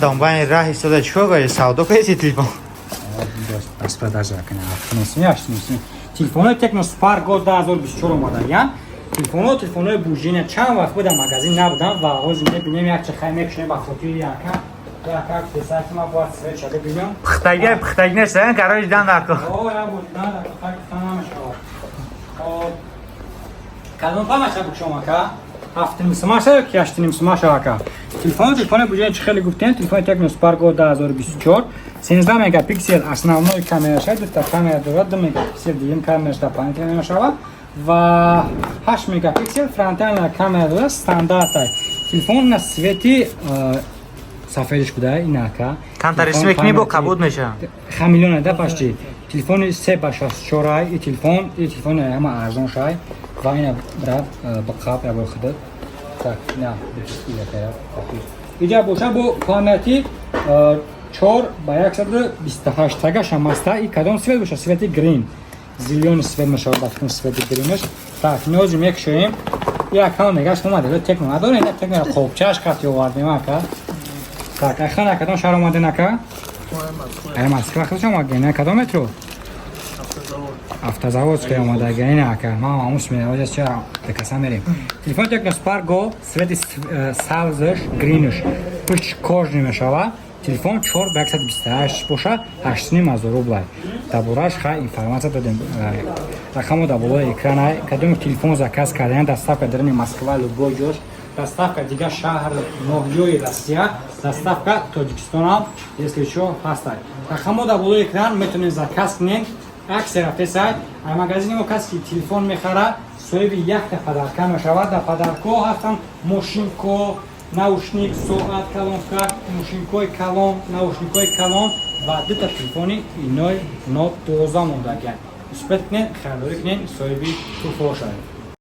Домбайни раҳ истода чикор кардӣ? Савдо кардӣ телефон? Распродажа кана 7,5, 8,5. Телефонои Tecno Spark Go 2024 омадагиян. Телефоно, телефонои бужина чанд вақт буда магазин набудам ва ҳозир мебинем, якча хай мекушем ба хотири яка писаки ма бояд свеча бибинам. Пухтаги, пухтаги нест, короче, дан дар. О, я буд, дан дар хай гуфта намешавад. Хоб. Кадом памаша букшом, ака? 7,5 сумаша ё ки 8,5 сумаша, ака? Телефон, телефони бужина, чӣ хеле гуфтем, телефони Tecno Spark Go 2024, 13 мегапиксел основной камераша, дута камера дорад, 2 мегапиксел дуюм камераш дополнительно мешавад ва 8 мегапиксел фронтальная камера дорад, стандартай. Телефон на цвети сафедиш буда инака. Камтар мекунӣ, бо кабуд мешавад. Хамелеон да почти. Телефони 3 ба 64 ай, и телефони ҳама арзон шай ва ина, брат, ба қаб я бо худат. Так, на, иҷа боша бо памяти 4 ба 128 тагаш ҳам аста. И кадом цвет боша? Цвети green. Зелёный цвет мешавад, ба фикрам, цвети green ш. Так, нози мекушоем. Як ҳама мегаш омада, Tecno надорем, Tecno қобчаш қати овардем, ака. Так, айхана, кадом шаҳр омаден, ака? Ай Москва худаш омадген, кадом метро? Автозаводская омадага ина, ака. Ма мамус меравад, ча декаса мерем. Телефон Tecno Spark Go, цвети сабзш, green ш. Пушт кожаный мешава. Телефон 4 ба 128 боша, 8,5 ҳазор рублай. Дар бораш хай информация додем. Рақамо дар болои экран. Кадоме телефон заказ кардан, доставка дарини Москва любой ҷош, доставка дигар шаҳр, ноҳиёи Россия, доставка Тоҷикистонам, если чо, ҳастай. Рақамо дар болои экран, метавонед заказ кунед. Акция рафтесай. Ай магазини мо касе ки телефон мехара, соҳиби якта подарка мешавад. Дар подаркҳо ҳастанд мошинко, наушник, соат, калонка, мошинкои калон, наушникҳои калон ва дута телефони иной Note 12 мондагианд. Успеть кунед, харидорӣ кунед, соҳиби туҳфаҳо шавед.